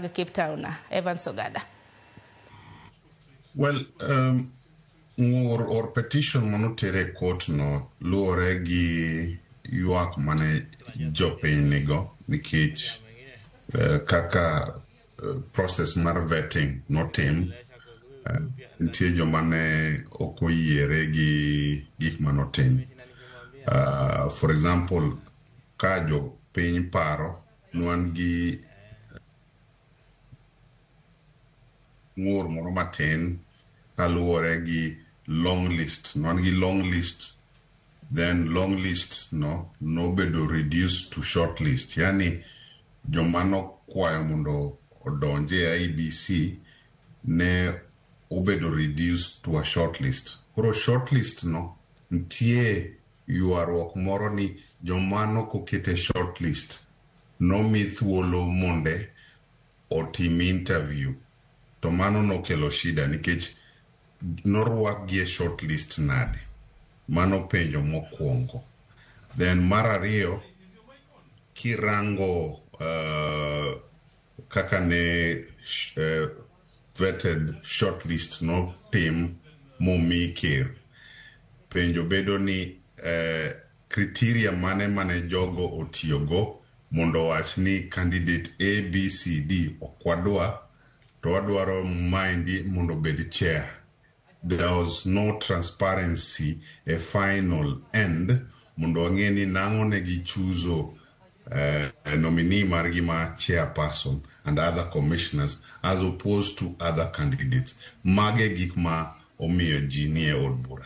Cape Town, Evans Ogada. Well, ng'ur or petition manoter e court no luwore gi ywak mane jopiny nigo nikech kaka process mar vetting notim, nitie joma ne ok oyiere gi gik manotim. For example, ka jopiny paro, nwan gi ng'ur moro matin kaluwore gi long list. Nwan gi long list, then long list no nobedo reduced to short list. Yani joma nokwayo mondo odonj e IEBC ne obedo reduced to a short list. Koro short list no nitie ywaruok moro ni joma nokokete short list nomi thuolo monde otim interview, to mano nokelo shida nikech norwakgi e short list nade? Mano penjo mokwongo. Then mar ariyo, kirango kaka ne vetted short list notim momi ker, penjo bedo ni criteria mane mane jogo otiyogo mondo owach ni candidate A, B, C, D ok wadwa, to wadwaro maendi mondo obed chair. There was no transparency e final end mondo wang'e ni nang'o ne gichuzo nominee margi ma chairperson and other commissioners as opposed to other candidates. Mage gik ma omiyo ji nie od bura.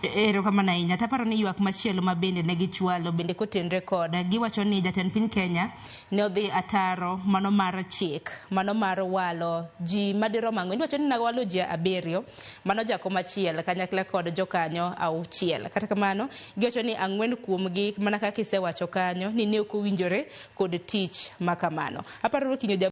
Erokamano ahinya. Taparo ni ywak machielo ma bende ne gichwalo bende kotenre kod giwacho ni jatend piny Kenya ne odhi ataro mano mar chik, mano mar walo ji madirom ang'wen. Iwacho ni nawalo ji 7, mano jakom achiel kanyakla kod jokanyo 6. Kata kamano, giwacho ni 4 kuomgi mana kaka isewacho kanyo ni ne ok owinjore kod tich ma kamano. Aparo kinyo.